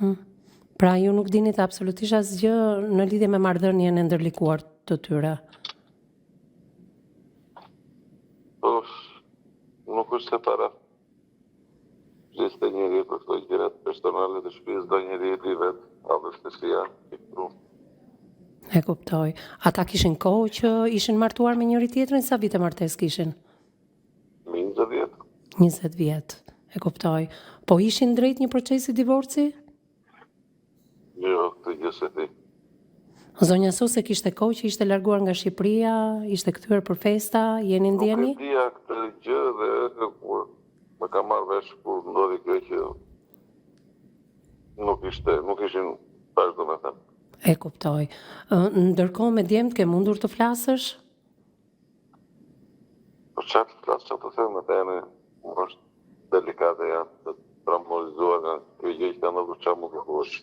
Mhm. Pra ju nuk dinit absolutisht asgjë në lidhje me marrëdhënien e ndërlikuar të tyre. Po, nuk është se para fliste njeri për këto gjërat personale të shtëpisë, çdo njeri e di vetë, a vështirësia i këtu. E kuptoj. Ata kishin kohë që ishin martuar me njëri tjetrin, sa vite martesë kishin? Mbi 20 vjet. 20 vjet. E kuptoj. Po ishin drejt një procesi divorci? Jo, këtë gjë s'e di. Zonja Sose kishte kohë që ishte larguar nga Shqipëria, ishte kthyer për festa, jeni në dijeni? Nuk e dija këtë gjë dhe kur më kam marrë vesh kur ndodhi kjo që nuk ishte, nuk ishin bashkë domethënë. E kuptoj. Ndërkohë me djemtë ke mundur të flasësh? Po ça të flas, ça të them me ta janë, është delikate janë të traumatizuar nga kjo gjë që ka ndodhur ça mund të thuash.